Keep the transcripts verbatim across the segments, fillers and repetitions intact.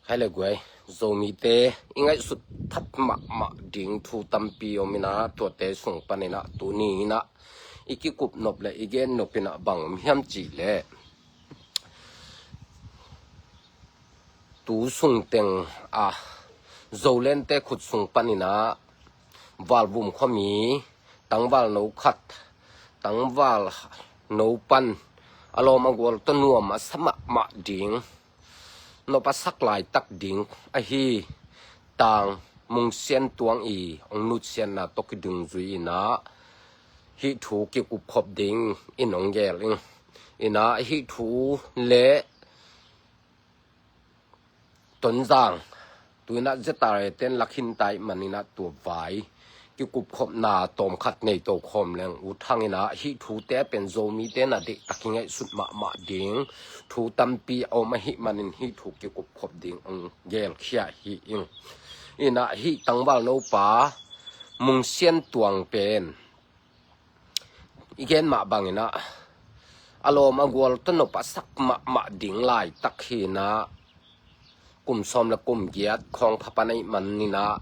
Khai le guai, Zomite i ngaihsut phat mahmah ding thu tampi om inah, tuate sung paninah tuni inah i kikup nop le i gen nop inah bang om hiam cih leh, tu sungteng a Zolente khut sung paninah Valvum khuami tangval no khat, tangval no pan a lawm a gual tawh nuam a sa mahmah ding, nop a sak laitak ding ahi Tang Mung Sian Tuang i hong nutsiatna tawh kidungzui inah hih thu kikupkhop ding in hong gel ing. Inah hih thu le Tonzang, tu inah Z R A ten lakhinta ih maninah tua vai kikupkhopna tawmkhat nei to khawm leng ut hang inah, hih thute pen Zomite na deihtak i ngaihsut mahmah ding thu tampi a om ahih manin hih thu kikupkhop ding hong gelkhia hi ing. Inah hih tangval nopa Mung Sian Tuang pen i gen mah banginah a lawm a gual tawh nop a sak mahmah ding laitak hi inah, kum sawm le kum giat khawng pha pan ahih maninah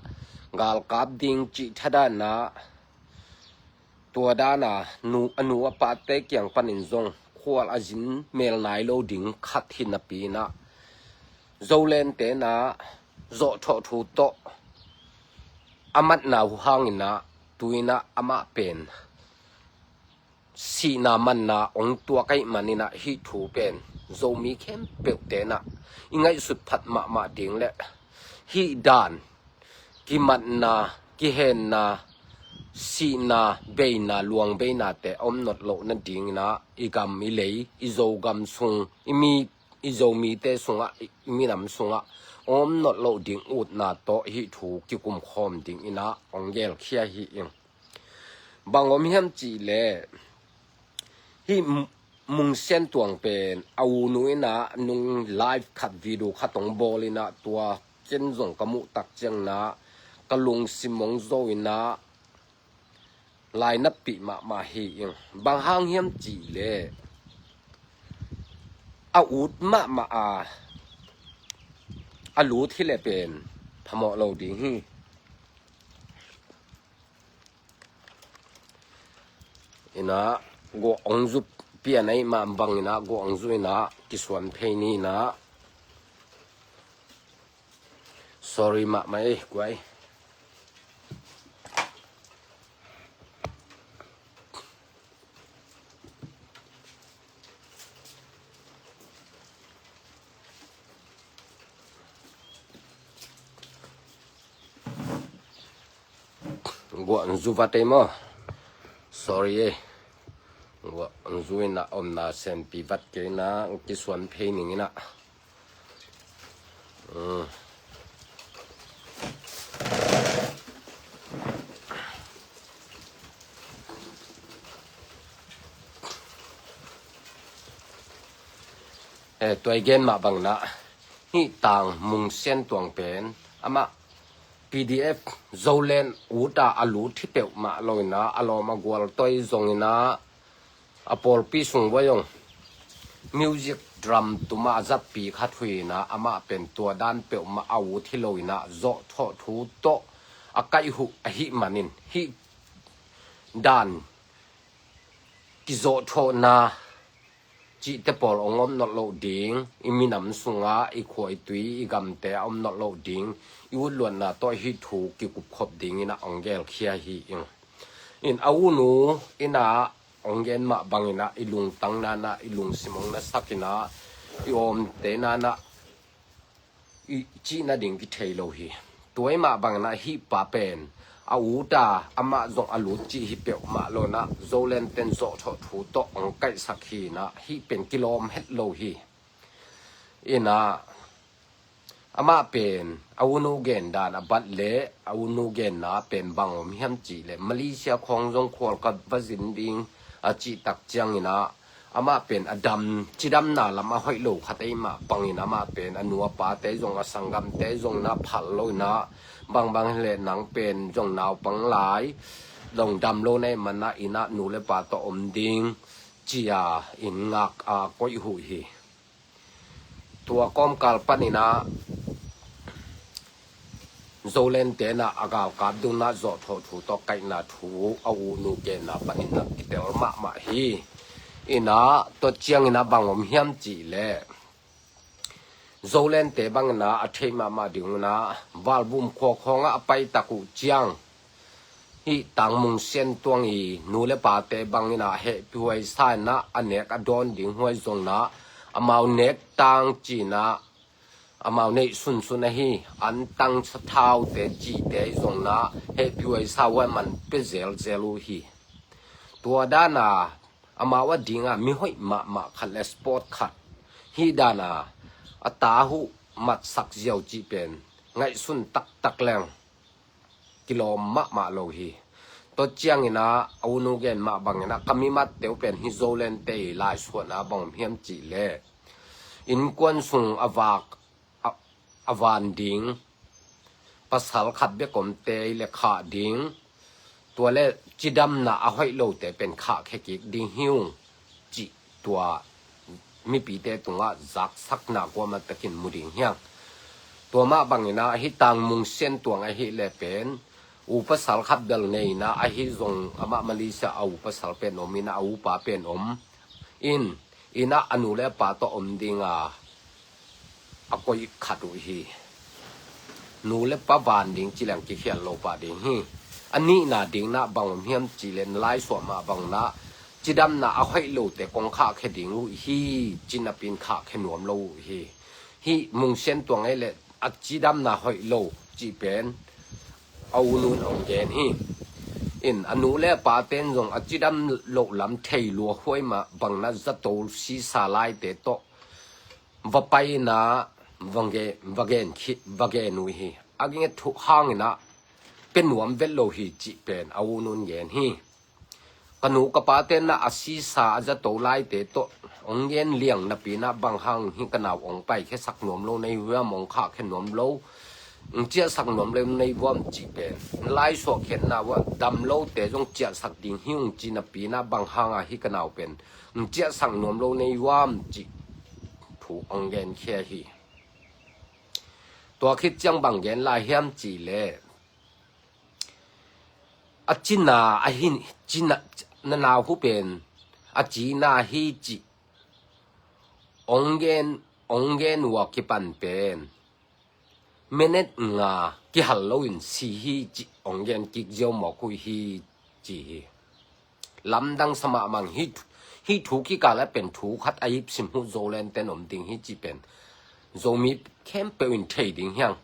galkap ding cih thadanah, tua dana nu, a nu a pate kiang panin zong khual a zin mel nai lo ding khat hi napi inah, Zolente inah zawhthawh thu tawh a matna uh hang inah tu inah amah pen sihna manna hong tuak ahih maninah hih thu pen Zomi khempeuh tenah i ngaihsut phat mahmah ding le hih dan kimatna, kihenna, sihna, beina, luang beinate a om not loh nadinginah i gam i lei, i Zogam sung, i mi, i Zomite sungah, i minam sungah om not loh ding utna tawh hih thu kikumkhawm ding inah hong gelkhia hi ing. Bang om hiam cih leh, hih M-, Mung Sian Tuang pen a u nu inah nung live khat, video khat hong bawl inah, tua ken zong ka muh tak cianginah ka lungsim hong zo inah lainappih mahmah hi ing. Bang hang hiam cih leh, a ut mahmah a a lut hi le pen phamawh lo ding hi. Inah guah hong zu pian ahih mah banginah guah hong zu inah kisuan phei ni inah. Sorry mahmah ei guai. Guah hong zu vat ei maw? Sorry ei. Guah hong zu inah omna senpi vat kei inah kisuan phei ning inah. Eh, tua i gen mah banginah hih Tang Mung Sian Tuang pen amah P D F Zoland uta a lut hi peuhmah lo inah, a lawm a gual toi zonginah a pawlpi sung vai zong music drum tuma a zatpi khat hi inah, amah pen tua dan peuhmah a ut hi lo inah zawhthawh thu tawh a kaih uh ahih manin hih dan kizawhthawhna cihte pawl hong om not loh ding, i minam sungah, i khua i tui, i gamte a om not loh ding i utluatna tawh hih thu kikupkhop ding inah hong gelkhia hi ing. In a u nu inah hong gen mah banginah i lungtang nanah, i lungsim hong nasak inah, i awmte nanah i cih nading kithei lo hi. Tua i mah banginah hih pa pen a uta amah zong a lut cih hi peuhmah lo inah, Zoland ten zawhthawh thu tawh hong kaihsak hi inah, hih pen kilawm het lo hi. Inah amah pen a u nu gen dan a bat leh, a u nu genna pen bang om hiam cih leh, Malaysia khawng zong khual ka va zin ding a cih tak cianginah, amah pen a dam, cidamna lam a hoih lo khat ei mah bangin amah pen a nu a pate zong, a sanggamte zong na phal lo inah, bangbang hileh nang pen zong naupang lai, zong dam lo na hih manah inah nu le pa tawh om ding ci-a in ngak a koih uh hi. Tua kawmkal paninah Zoland tenah a galkap dungna zawhthawh thu tawh kaihna thu a u nu genna paninah kitel mahmah hi. Inah tua cianginah bang om hiam cihleh Zoland te banginah a theih mahmah ding unah Valbum khua khawngah a paitak uh ciang hih Tangmung Siantuang i nu le pate banginah hehpihhuai sa inah a nek a dawn ding huai zongnah amau nek tang cinah amau neih sunsun ahi antang sathaute cihte i zongnah hehpihhuai sa huai man pia zelzel uh hi. Tua dana amau a dinga mihoih mahmah khat le sport khat hih dana a ta huh matsak ziau cih pen ngaihsun taktak leng kilawm mahmah lo hi. Tua cianginah a u nu gen mah banginah ka mimatte uh pen hih Zoland te i laisuahna bang om hiam cihleh innkuan sung a vak a, a van ding, pasal khat bek omte i le khah ding, tua le cidamna a hoih lote pen khahkhia kik ding hi ung cih tua mipite tungah zaksakna kuamah takin mu ding hiang. Tua mah banginah hih Tangmung Siantuang ahih le pen u pasal khat bel neina ahi zong amah Malaysia a u pasal pen om inah a upa pen om in inah a nu le a pa tawh om dinga a koih khat uh hi. Nu le pa van ding ci leng kikhial lo pah ding hi. A nihna dingnah bang om hiam cihleh na laisuah mah bangnah cidamna a hoih lote kong khahkhia ding uh hi. Cinapin khahkhia nuam lo uh hi. Hih Mung Siantuang ei le a cidamna hoih lo cih pen a u nun ong gen hi. In a nu le a pa ten zong a cidam loh lam thei lua huai mah bangnah zato sisa laite tawh va paina va gen, va gen uh hi. A nget thuh hanginah pia nuam vet lo hi cih pen a u nun gen hi. Ka nu ka pa tenah a sisa a zato laite tawh ong gen liang napinah bang hang hi ka nau ong paikhiasak nuam lo nei huam, ong khahkhia nuam lo, ong ciahsak nuam lo nei huam cih pen laisuah khiatna uah dam lote zong ciahsak ding hi ung ci napinah bang hanga hi ka nau pen ong ciahsak nuam lo nei huam cih thu ong genkhia hi. Tua khit ciang bang gen lai hiam cihleh a cina ahi, cina, na nau hu pen a cina hi cih ong gen, ong gen uh a kipan pen minute nga kihal loin si hi cih ong gen kik ziau mawk uh hi ci hi. Lamdang sa mahmah hi. Hih thu kikal a pen thu khat a hip sim huh Zoland ten om ding hi cih pen Zomi khempeuh in thei ding hiang.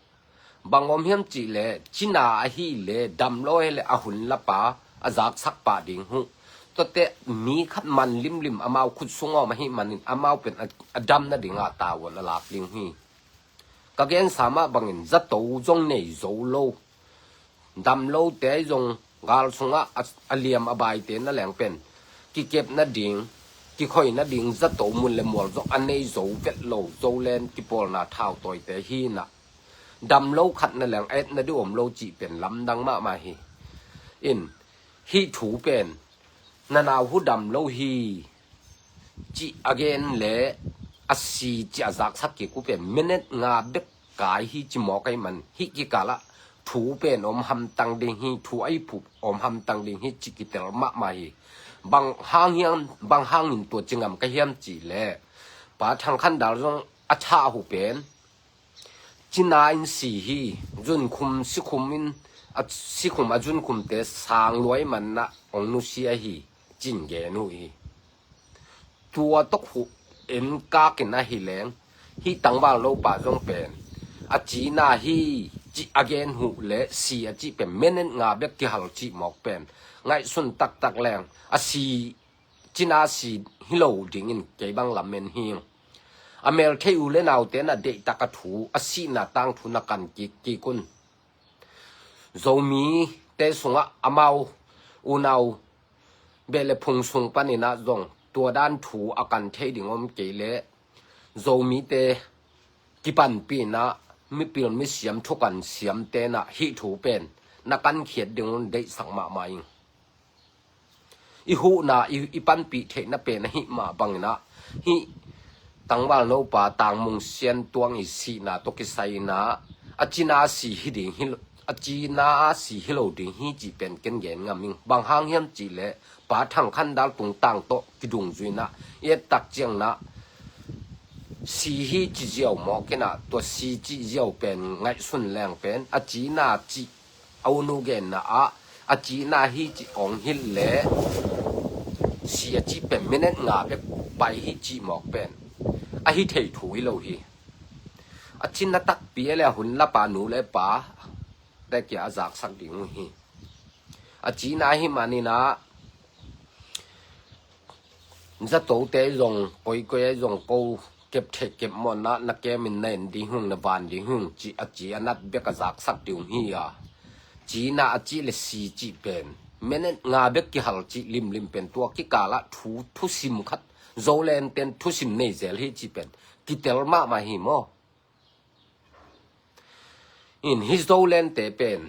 Bang om hiam cihleh cina ahi le dam lo hi le a hun lapa a zaksak pah ding huh. Tuate mi khat man limlim amau khut sung om ahi manin amau pen a, a dam nadinga tavuan a lak ding hi. Ka gensa mah bangin zato zong nei zo lo, dam lote zong gal sungah a, a liam a baite na leng pen kikep nading, kikhoi nading zato mun le mual zong a nei zo vet lo Zoland kipawlna thautawite hinah dam lo khat na leng a etna dih om lo cih pen lamdang mahmah hi. In hih thu pen na nau hu dam lo hi cih a gen le a si cih a zaksak kik uh pen minute nga bek kai hi ci mawk ahi man hih kikalah thu pen om hamtang ding hi, thu a hip uh om hamtang ding hi cih kitel mahmah hi. Bang hang hiam, bang hangin tua ci ngam ka hiam cihleh Pa Thang Khan Dal zong a thah uh pen cina in si hi. Zunkhum sikhum in a sikhum a zunkhumte sang luai manah ong nusia hi cin gen uh hi. Tua tawh huh en kakin ahi leng hih tangval lopa zong pen a cina hi cih a gen huh le si a cih pen minute nga bek kihal cih mawk pen ngaihsun taktak leng a si cina si hi lo dingin kei bang lamen hi. A mel thei u le naute na deihtak a thu a sihna tangthu na kan kik kik un. Zomite sungah amau unau beh le phung sung paninah zong tua dan thu a kan thei ding om kei leh Zomite kipanpihnah mipil misiam thukan siamtenah hih thu pen na kankhiat ding un deihsak mahmah ing. I huhna i, i panpih theihna pen ahih mah banginah hih tangval nopa Tangmung Siantuang i sihna tawh kisai inah a cina si hi ding hi lo, A cina a si hi lo ding hi cih pen ken gen ngam ing. Bang hang hiam cih leh Pa Thang Khan Dal tungtang tawh kidungzui in ah i et tak ciangin ah si hi ci ziau mawk in ah, tua si cih ziau pen ngaihsun leng pen a cina cih a u nu genna ah a cina hi cih ong hilh leh si a cih pen minute nga bek pai hi cih mawk pen a hi thei thu hi lo hi. A cina takpi a le a hun lapa nu le pa te kia a zaksak ding uh hi. A cina hi manin ah zatote zong koikoi a zong ko kep thei kep mawh na, na kemin na en ding hung, na van ding hung cih a ci a nat bek a zaksak ding hi a. Cina a cih le si cih pen minute nga bek kihal cih limlim pen tua kikalah thu, thusim khat Zoland ten thusim nei zel hi cih pen kitel mahmah hi maw. In hi Zoland te pen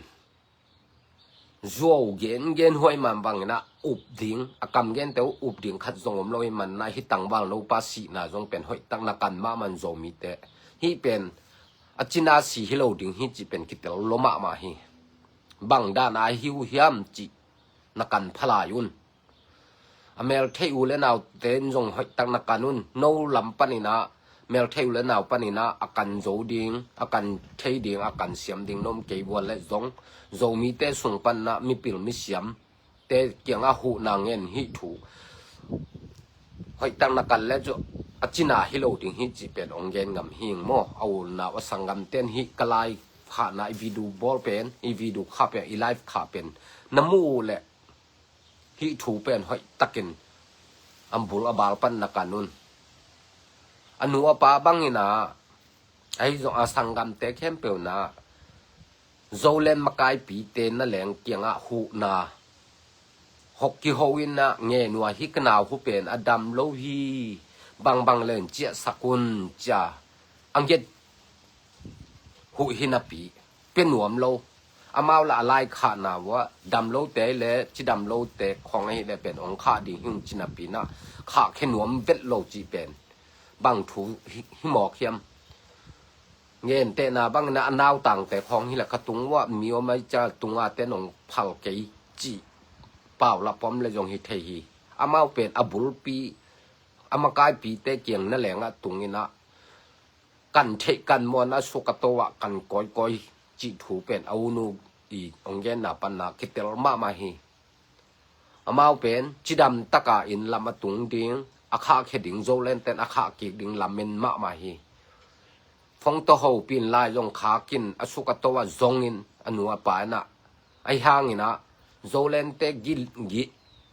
zuau gen gen huai man bangin ah up ding, a kam gen te uh up ding khat zong om lo hi man ah, hi tangval nopa sihna zong pen hoih tak na kan mahmah in Zomite hi pen a cina si hi lo ding hi cih pen kitel lo mahmah hi. Bang dan a hi uh hiam cih na kan pha lai un. A mel thei u le naute in zong hoih tak na kan un. No lam panin ah mel thei u le nau panin ah a kan zo ding, a kan thei ding, a kan siam ding na om kei uh a leh zong Zomite sung panin ah mipil misiamte kiangah huhna ngen hi thu hoih tak na kan leh cu a cina hi lo ding hi cih pen ong gen ngam hi ing maw. A u le nau a sanggamte in hi ka live khahna, i video bawl pen, i video khah pen, i live khah pen na mu uh leh hi thu pen hoih takin a bul a bal pan na kan un. A nu a pa bangin ah ahi zong a sanggamte khempeuh in ah Zoland makaipite na leng kiangah huhna hok kiho in ah ngen uh a, hi ka nau hu pen a dam lo hi, bangbang le in ciahsak un cia a nget huh hi napi pia nuam lo. Amau lah a lai khahna uh ah dam lote le cidam lote khawng ahi leh pen ong khah ding hi ung ci napi in ah khahkhia nuam vet lo cih pen bang thu hi, hi mawk hiam. Ngentehna bangin ah a nautangte khawng hi leh ka tung uh ah mi om a i ca tung a te nong phal kei cih paulap om le zong hi thei hi. Amau pen a bulpi a makaipite kiang na lengah tungin ah kan theih kan mawh in a suk a to ah kan kawikawi cih thu pen a u nu i ong genna pan ah kitel mahmah hi. Amau pen cidam taka inn lam a tung ding, a khahkhia ding, Zoland ten a khah kik ding lamen mahmah hi. Fongto hopin lai zong khak in a suk a to ah zongin a nu a pa in ah ahi hangin ah Zolandte gil, gil,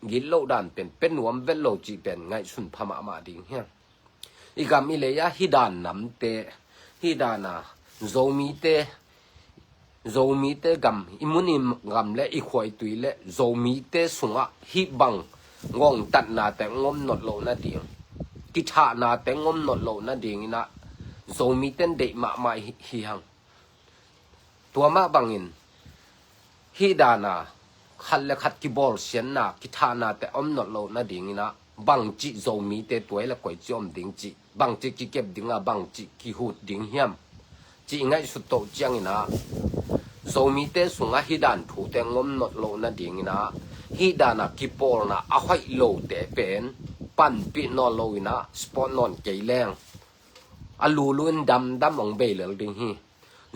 gil loh dan pen pia nuam vet lo cih pen ngaihsun pha mahmah ding hi. I gam i lei ah hi dan namte, hi dan a Zomite, Zomite gam, i mun i gam le i khua i tui le Zomite sungah hi bang ngongtatnate ngom not loh nading, kithahnate ngom not loh nadingin ah Zomite in deih mahmah hi, hi hang. Tua mah bangin hi dan a khat le khat kibawlsiatna, kithahnate om not loh nadingin ah bangcih Zomite tua i le koici om ding cih, bangcih kikep ding a bangcih kihut ding hiam cih i ngaihsut toh ciangin ah Zomite sungah hi dan thute ngom not loh nadingin ah hi dan a kipawlna a hoih lote pen panpih nawn loin ah support nawn kei leng a lulu in damdam ong bei lel ding hi.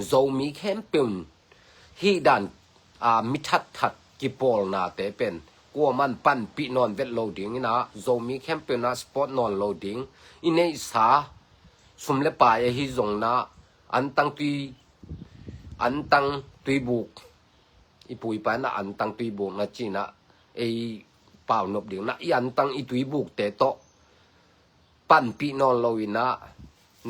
Zomi khempeuh in hi dan a mi thatthat kipawlnate pen kuaman panpih nawn vet lo dingin ah Zomi khempeuh in ah support nawn lo ding. I neihsa sum le pai ahi zongin ah antang tui, antang tuibuk, i pu i pa in ah antang tuibuk na ci-in ah ei paunop dingin ah i antang i tuibukte tawh panpih nawn loin ah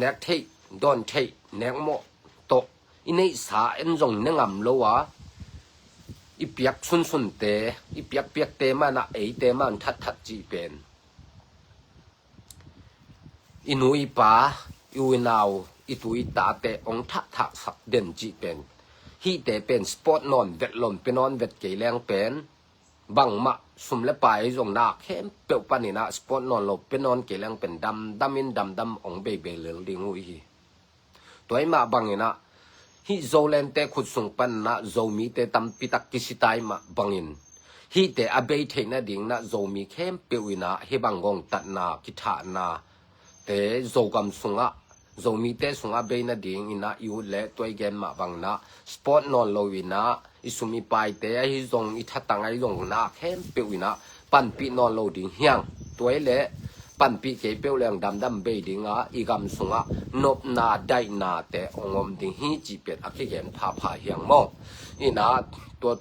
nek theih, dawn theih, nek mawh tawh i neihsa en zong ne ngam lo a, i piak sunsunte, i piakpiakte mah in ah eite mah in thatthat cih pen i nu i pa, i u i nau, i tu i tate ong thahthahsak den cih pen hihte pen support nawn vet lo in pia nawn vet kei leng pen bangmah sum le pai zong na khempeuh panin ah support nawn lo pia nawn kei leng pen damdam in damdam ong beibei lel ding uh hi. Tua i mah bangin ah Hih Zolente khut sung panin ah Zomite tampi tak kisitai mah bangin, hihte a bei theih nadingin ah Zomi khempeuh in ah hih bang gawngtatna, kithahna te Zogam sungah, Zomite sungah bei nadingin ah i ut leh tua i gen mah bangin ah sport nawn lo in ah i sum i paite ahi zong, i thatang ahi zong, na khempeuh in ah panpih nawn lo ding hi hang. Tua hi leh panpih kei peuh leng damdam bei ding a, i gam sungah nopna daihnate hong om ding hi cih pen a kigen phapha hi hang maw. In ah tua,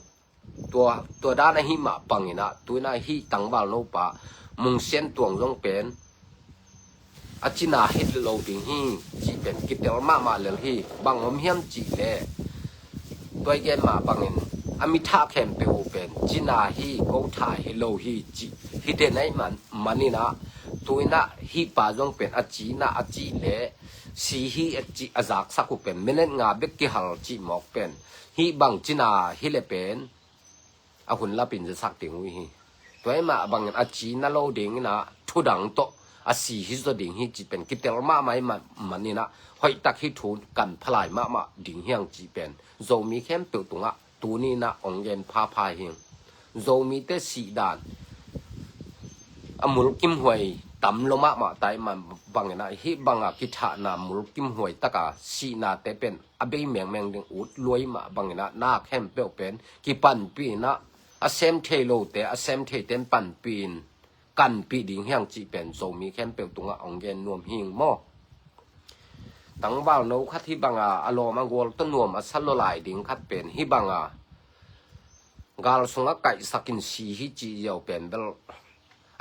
tua, tua dan ahih mah bangin ah tu in ah hih tangval nopa Mung Sian Tuang zong pen a cina hi lo ding hi cih pen kitel mahmah lel hi. Bang om hiam cih leh tua i gen mah bangin a mi thah khempeuh uh pen cina hi, ko thah hi lo hi cih hi den ahih man, manin ah tu in ah hih pa zong pen a cina a cih leh si hi a cih a zaksak uh pen minute nga bek kihal cih mawk pen hih bang cina hi leh pen a hun lapin zasak ding uh hi. Tua ahih mah bangin a cina lo dingin ah thudang tawh a si hi zaw ding hi cih pen kitel mahmah ahih man, manin ah hoihtak hih thu kan phalai mahmah ding hi hang cih pen Zomi khempeuh tungah tuni in ah hong gen phapha hi hang. Zomite sih dan a mulkimhuai tam lo mahmah ta ahih man bangin ah hih banga kithahna mulkimhuai taka sihnate pen a bei mengmeng ding ut lua ahih mah bangin ah na khempeuh pen kipanpih in ah a sem thei lote a sem theite in panpih in kanpih ding hi hang cih pen Zomi khempeuh tungah hong gen nuam hi hang maw. Tangval no khat hih banga a lawm a gual tawh nuam a sa lua lai ding khat pen hih banga gal sungah kaihsakin si hi cih ziau pen bel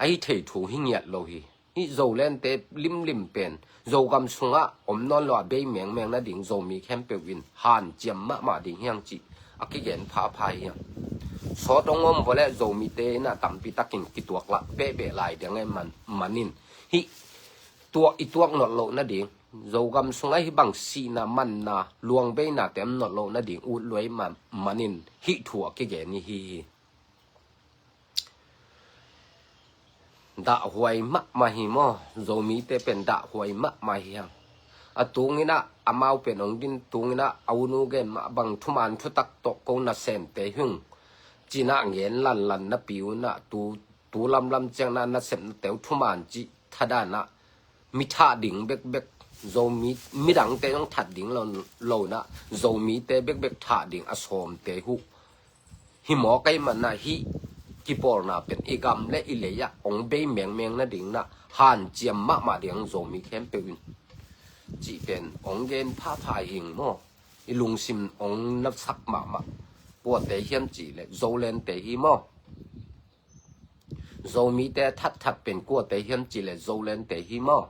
a hi thei thu hi ngiat lo hi. Hih Zolente limlim pen Zogam sungah om nawn lo a bei mengmeng nading Zomi khempeuh in hanciam mahmah ding hi hang cih a kigen phapha hi hang. Sawt hong om vua leh Zomite in ah tampi takin kituak lah behbeh lai ding ahih man, manin hih tuak i tuak nolh loh nading, Zogam sungah hih bang sihna, manna, luangbeinate om nolh loh nading ut lua ahih man, manin hih thu a kigen hi hi. Dahhuai mahmah hi maw. Zomite pen dahhuai mahmah hi hang. A tungin ah amau pen hong din tungin ah a u nu gen mah bang thuman thutak tawh ko nasemte hi ung ci-in ah ngen lanlan napi un ah tu, tu lamlam ciangin ah nasepnate uh thuman cih thadan ah mi thah ding bekbek, Zomi, midangte zong that ding lo, lo in ah Zomite bekbek thah ding a sawmte uh hi mawk ahih man ah hih kipawlna pen i gam le i lei ah hong bei mengmeng nading in ah hanciam mahmah ding Zomi khempeuh in cih pen hong gen phapha hi hang maw. I lungsim hong nasak mahmah kuate hiam cih leh Zolente hi maw. Zomite a thatthat pen kuate hiam cih leh Zolente hi maw.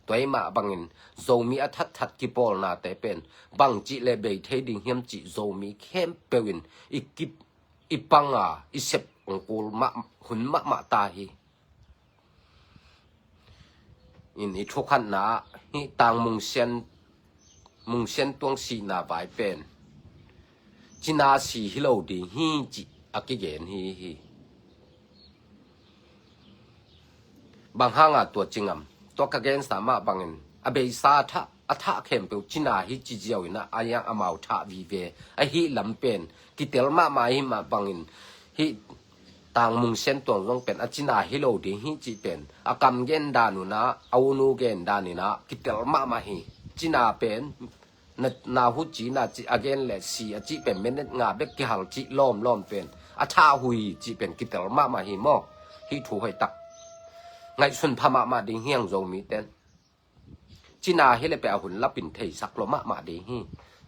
Tua ahih mah bangin Zomi a thatthat kipawlnate pen bangcih leh bei thei ding hiam cih Zomi khempeuh in i kip, i panga i sep hong kul mah, hun mahmah ta hi. In i thukhatna ah hih Tang Mung Sian, Mung Sian Tuang sihna vai pen cina si hi lo ding hi cih a kigen hi hi. Bang hanga tua ci ngam? Tua ka gensa mah bangin a beisa a thah, a thah khempeuh cina hi ci ziau in ah a yang amau thah vive ahih lam pen kitel mahmah ahih mah bangin hih Tang Mung Sian Tuang zong pen a cina hi lo ding hi cih pen a kam gen dan un ah, a u nu gen dan in ah kitel mahmah hi. Cina pen na, na hu cina cih a gen leh si a cih pen minute nga bek kihal cih lawmlawm pen a thah uh hi cih pen kitel mahmah hi maw. Hih thu hoihtak ngaihsun pha mahmah ding hi hang Zomite in. Cina hi leh pen a hun lapin theisak lua mahmah ding hi.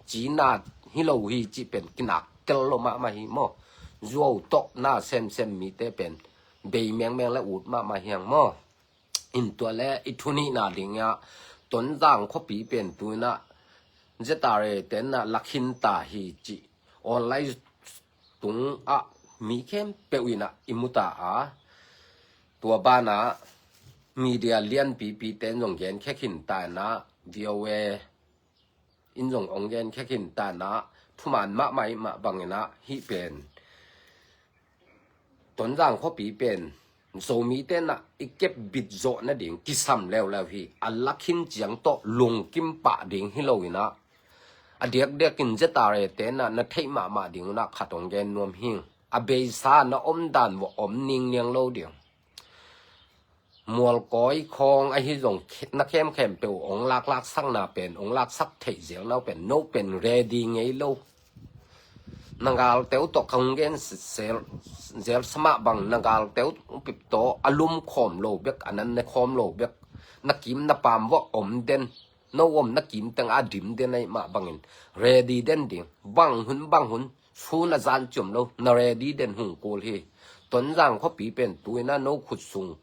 Cina hi lo hi cih pen kinak tel lua mahmah hi maw. Zuau tawh na semsem mite pen bei mengmeng le ut mahmah hi hang maw. In tua le i thu nihna ding ah Tonzang khuapi pen tu in ah Z R A te in ah la khin ta hi cih online tung ah mi khempeuh in ah i mu ta a, tua banah media lianpipite in zong genkhia khin ta in ah V O A in zong hong genkhia khin ta in ah thuman mahmah ahih mah bangin ah hih pen Tonzang khuapi pen Zomite in ah i kep bit zawh nading kisam leuleu hi. A la khin ciang tawh lungkim pah ding hi lo in ah A diakdiakin ZRA te na na theih mahmah ding unah khat hong gen nuam hing. A beisa na omdan vawh om ningniang lo ding. Mualkawi khawng ahi zong na khemkhem peuh hong laklaksakna pen hong laksak theih zelnau pen no pen ready ngei lo. Na galte uh tawh ka hong gen zel, zel samah bang na galte uh pip tawh a lum khawm lo bek, a nan ne khawm lo bek, na kim na pam vawh om den. No om na kim teng a dim den ahi mah bangin ready den ding. Bang hun bang hun sun a zan ciom lo na ready den hong kul hi. Tonzang khuapi pen tuina no khut sung,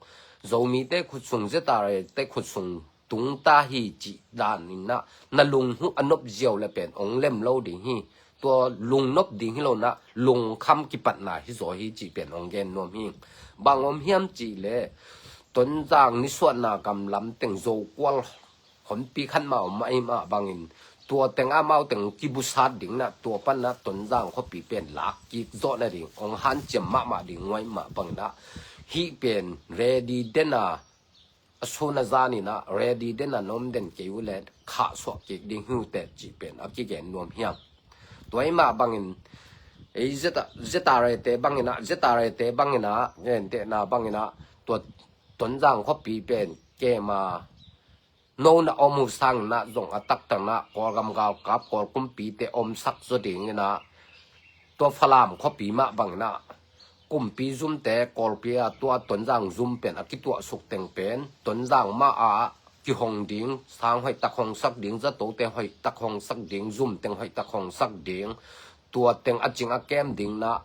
Zomite khut sung, ZRA te khut sung tungta hi cih daninah na lung huh a nop ziau le pen hong lem lo ding hi. Tua lungnop ding hi lonah lungkham kipatna hi zaw hi cih pen hong gen nuam hi. Bang om hiam cih le Tonzang nisuahna gamlam teng Zokual honpi khat mah om ahi mah bangin tua teng amau teng kibusat dingnah tua panah Tonzang khuapi pen lak kik zawh nading hong hanciam mahmah ding nguai mah banginah hih pen ready dena a sun a zaninah ready dena na om den kei uh le khahsuah kik ding hi uh teh cih pen a kigen nuam hiam. Tua ahi mah bangin ei ZRA te banginah ZRA te banginah gentehna banginah tua Tonzang khuapi pen kema no na om uh sanginah zong a taktaknah Kawlgam galkap Kawl kumpite omsak zaw dinginah tua Falam khuapi mah banginah kumpi zumte Kawlpi a tua Tonzang zum pen a kituahsuk teng pen Tonzang mah a kihong ding, sang hoihtak hongsak ding, zatote hoihtak hongsak ding, zum teng hoihtak hongsak ding, tua teng a cing a kem dingnah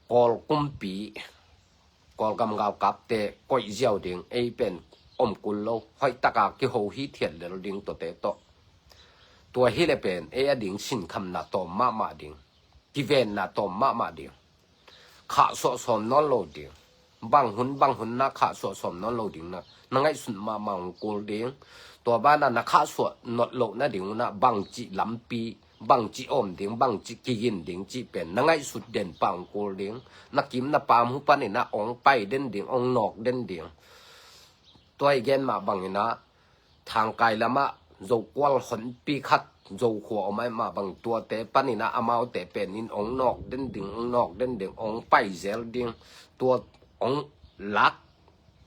Kawl kumpi Kawlgam galkapte koih ziau ding, ei pen om kul lo, hoihtaka kiho hi thiat lel ding tuate tawh. Tua hi le pen ei a ding sinkhamna tawm mahmah ding, kivenna tawm mahmah ding, khahsuah sawm nawn lo ding, bang hun bang hun na khahsuah sawm nawn lo ding na na ngaihsun mahmah hong kul ding. Tua banah na khahsuah nolh loh nading unah bangcih lampi, bangcih om ding, bangcih kigin ding cih pen na ngaihsut den pah hong kul ding. Na kim na pam huh paninah hong pai den ding, hong nawk den ding. Tua i gen mah banginah Thangkai lamah Zokual honpi khat Zokhua om ahi mah bang tuate paninah amaute penin hong nawk den ding, hong nawk den ding, hong pai zel ding. Tua hong lak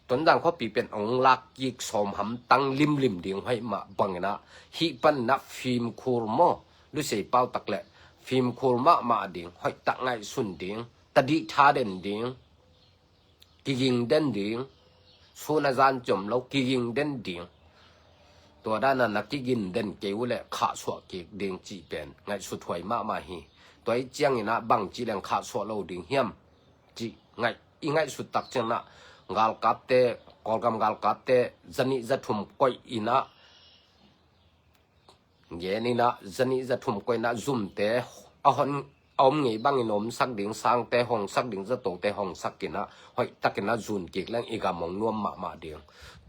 Tonzang khuapi pen hong lak kik sawm hamtang limlim ding hoih mah banginah hih paninah fimkhur maw, lusei pautak le fimkhur mahmah ding, hoihtak ngaihsun ding, tadih tha den ding, kiging den ding, sun a zan ciom lo kiging den ding. Tua dana na kigin den kei uh le khahsuah kik ding cih pen ngaihsut huai mahmah hi. Tua i cianginah bangcih leng khahsuah lo ding hiam cih ngaih i ngaihsut tak cianginah galkapte, Kawlgam galkapte zanih zathum koih inah geninah zanih zathum koih inah zumte a hon a om ngei bangin omsak ding, sangte hongsak ding, zatote hongsak inah hoihtakinah zun kik leng i gam hong nuam mahmah ding.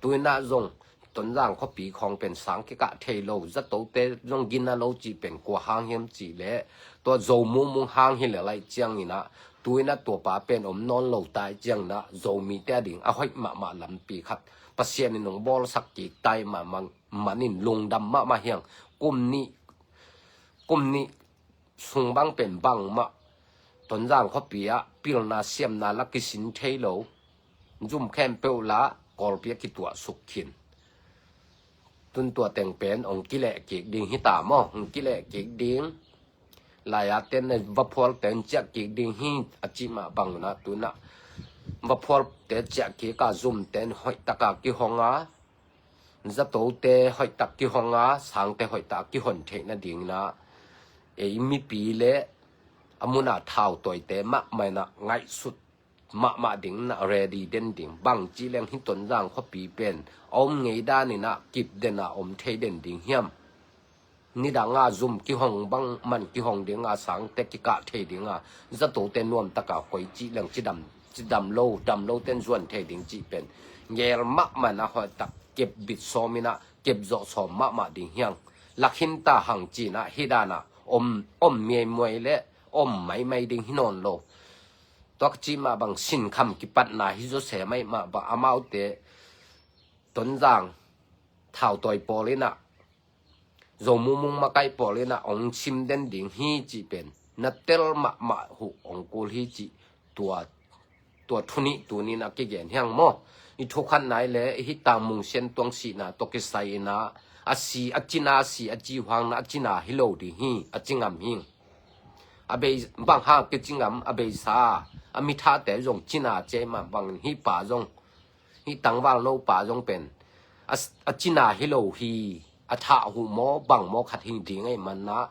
Tuinah zong Tonzang khuapi khawng pen sang kikah thei lo, zatote zong gina lo cih pen kua hang hiam cih leh tua Zo mumung hang hi le laih cianginah tuinah tuapa pen om nawn lo tai cianginah Zomite a ding a hoih mahmah lampi khat Pasian in hong bawlsak kik tai mahmah manin lungdam mahmah hiang. Kum nih kum nih sung bang pen bangmah Tonzang khuapi ah pilna siamna la kisin thei lo, zum khempeuh la Kawlpi ah kituahsuk khin. Tun tua teng pen hong kileh kik ding hi ta maw, hong kileh kik ding. Lai-a ten na vaphualte hong ciah kik ding hi a cih mah bangunah tunah vaphualte ciah kik a zumte hoihtaka kihong a, zatote hoihtak kihong a, sangte hoihtak kihon theih nadinginah ei mipi le a muna thautawite mahmah inah ngaihsut mahmah ding inah ready den ding. Bangcih leng hi Tonzang khuapi pen a om ngei daninah kip dena om thei den ding hiam? Nidanga zum kihong bang man kihong dinga, sangte kikah thei dinga, zatote nuamtaka koi cih leng cidam cidam lo, dam loten zuan thei ding cih pen ngel mahmah inah hoihtak kep bit sawm inah kep zawh sawm mahmah ding hiang. Lakhinta hang cinah hi danah om om miaimuai le om maimai ding hi nawn lo. Tua ka cih mah bang sinkham kipatna hi zawsem aih mah bang amaute Tonzang thautawi pawl inah Zo mumung makaih pawl in ah hong sim den ding hi cih pen na tel mahmah uh hong kul hi cih tua, tua thu nih tuni in a kigen hi hang maw. I thu khatna i le i hi tang Mung Sian Tuang sihna tawh kisai in ah a si, a cina a si, a ci uh hang in ah a cina hi lo ding hi, a ci ngam hi. A bei, bang hang kici ngam, a beisa a mi thate zong cina ci ahih mah bangin hih pa zong, hih tangval no pa zong pen a, a cina hi lo hi, a thah uh maw bang maw khat hi ding ahih man in ah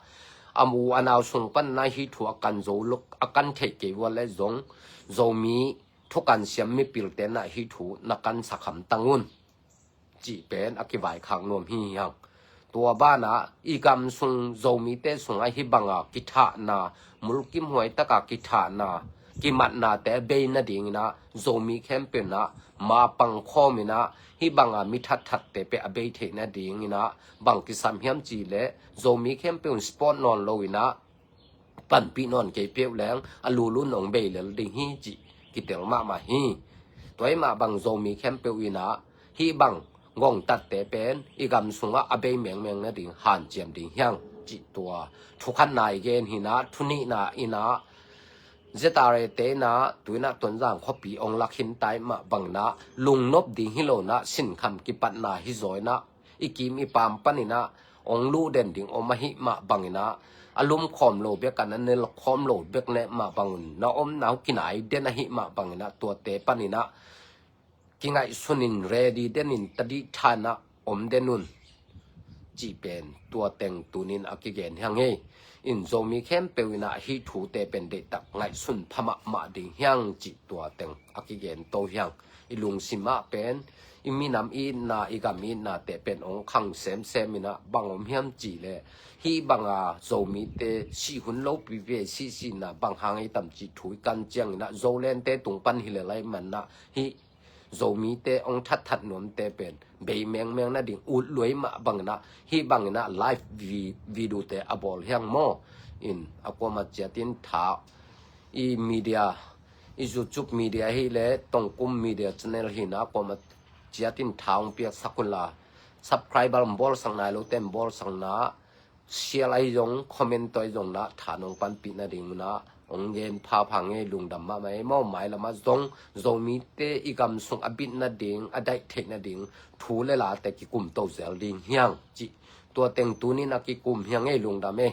a u a nau sung pan in ah hih thu a kan zo lo, a kan theih kei uh a leh zong Zomi thukan siam mipilte in ah hih thu na kansak hamtang un cih pen a kivaikhak nuam hi hang. Tua banah i gam sung Zomite sungah hih banga kithahna, mulkimhuai taka kithahna, kimatnate a bei nading in ah Zomi khempeuh in ah ma pangkhawm in ah hih banga mi thatthatte pen a bei theih nading in ah bang kisam hiam cih leh Zomi khempeuh in support nawn lo in ah panpih nawn kei peuh leng a lulun hong bei lel ding hi cih kitel mahmah hi. Tua ahih mah bang Zomi khempeuh in ah hih bang gongtatte pen i gam sungah a bei mengmeng nading hanciam ding hi hang cih tua thu khatna i gen hi in ah, thu nihna in ah Z R A te in ah tu in ah Tonzang khuapi hong la khin ta ahih mah bang in ah lungnop ding hi lo in ah sinkham kipatna hi zaw in ah i kim i pam pan in ah hong luh den ding om ahih mah bang in ah a lum khawm lo bek a, na ne khawm lo bek ne mah bang un, na omna uh kinai den ahih mah bang in ah tuate pan in ah kingaihsun in ready den in tadih tha in ah om den un cih pen tua teng tuni in a kigen hi hang hi. In Zomi khempeuh in ah hih thute pen deihtak ngaihsun pha mahmah ding hi hang cih tua teng a kigen to hi hang. I lungsim ah pen i minam i itna, i gam i itnate pen hong khang semsem in ah bang om hiam cih leh hih banga Zomite sih hun lopi ve sihsihna bang hang ei tam cih thu i kan ciang in ah Zolente tung pan hi lel ahih man in ah hih Zomite hong thatthat nuamte pen bei mengmeng nading ut lua ahih mah bang in ah hih bang in ah live vi-, video te a bawl hi hang maw. In a kuamah ciat in tha, i media, i YouTube media hi leh Tongkum Media Channel hi in ah kuamah ciat in tha hong piaksak un la, subscriber hong bawlsak nai lote hong bawlsak in ah, share ahi zong, comment tawh ahi zong in ah tha nong panpih nading un ah hong gen phapha ing ei. Lungdam mahmah ei maw. Mailam ah zong Zomite i gam sung a bit nading, a daih theih nading thu le late kikum to zel ding hi hang cih tua teng tuni in a kikum hi hang ei. Lungdam ei.